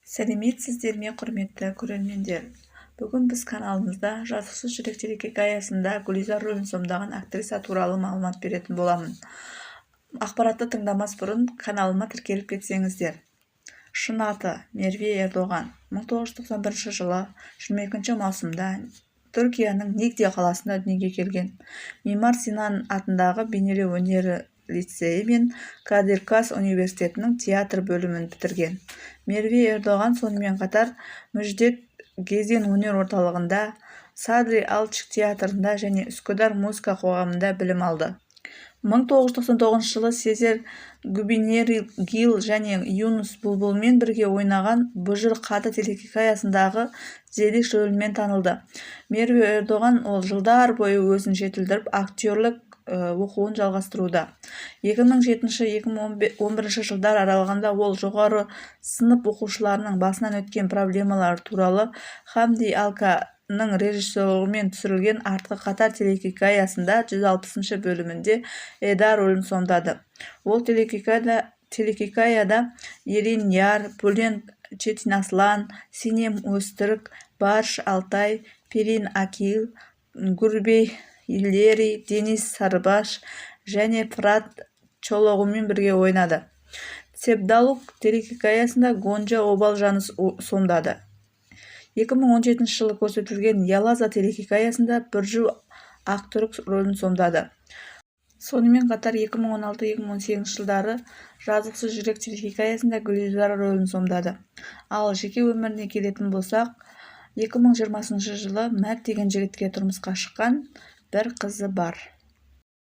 Сәлеметсіздер ме, құрметті көрермендер! Бүгін біз каналымызда «Жазықсыз жүрек» телехикаясында Гүлизар рөлін сомдаған актриса туралы мағлұмат беретін боламын. Ақпаратты тыңдамас бұрын каналыма тіркеліп кетсеңіздер. Шын аты Мерве Ердоған. 1991 жылы 22 маусымда Түркияның Нигде қаласында дүниеге келген. Мимар Синан атындағы бейнелеу өнері лицейі мен Кадир Хас университетінің театр бөлімін бітірген. Мерве Ердоған сонымен қатар Мүждет Гезен өнер орталығында, Садри Алчак театрында және Үскүдар музыка қоғамында білім алды. 1999 жылы Сезер Гюбениргил және Юнус Булбулмен бірге ойнаған «Бұжыр қады» телехикаясындағы Зелиш рөлімен танылды. Мерве Ердоған ол жылдар бойы өзін жетілдіріп, актерлік оқуын жалғастыруда. 2007-2011 жылдар аралығында ол жоғары сынып оқушыларының басынан өткен проблемалары туралы Хамди Алканың режиссерлігімен түсірілген «Артқы қатар» телехикаясында 160 бөлімінде Эда рөлін сомдады. Ол телехикаяда Елин Яр, Бülent Четинаслан, Синем Өзтүрк, Барыш Алтай, Пелин Акил, Гүрбей Илери, Дениз Сарыбаш және Фырат Чолоғлумен бірге ойнады. «Севдалык» телехикаясында Гонжа Обалжаны сомдады. 2017 жылы көрсетілген «Ялаза» телехикаясында Бүржу Ақтүрік рөлін сомдады. Сонымен қатар 2016-2018 жылдары «Жазықсыз жүрек» телехикаясында Гүлизар рөлін сомдады. Ал жеке өміріне келетін болсақ, 2020 жылы Мәрт деген жігітке тұрмысқа шыққан, бір қызы бар.